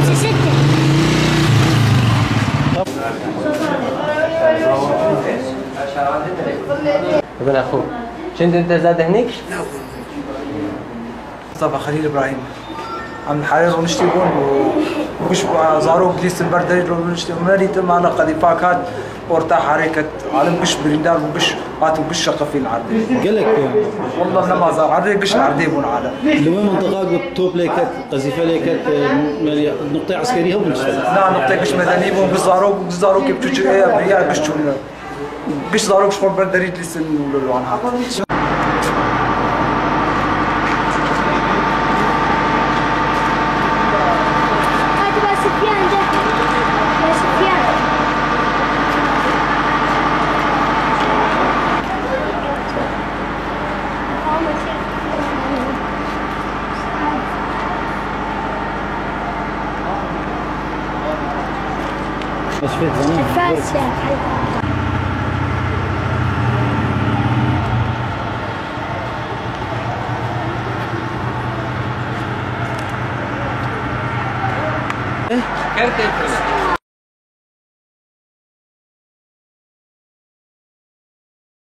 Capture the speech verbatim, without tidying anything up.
Teşekkür. Bin axu. Çend in te zade hinek? Mustafa Xelîl Îbrahîm. Em li herê rûniştî bûn û giş zarok lîstin ber derî rûniştî û me dît mala qedîfak hat orta herê ket, alim giş birîndar bû, giş hat û giş şeqefîn erdê. Gelek yani. Wallah nema zar erdê, giş erdê bûn alim. Li wê mintiqa ku top lê ket, qezîfe lê ket, e, yani nuqteyê eskerî hebûn işte. Na, nuqteyê giş medenî bûn, giş zarok, giş zarokê biçûçik ê ya, ya giş çûne. Giş zarok ji xwe ber derî dilîstin û li wan hat. Hadi be Sufyan, gel. Be Sufyan. Fasya. Kertê.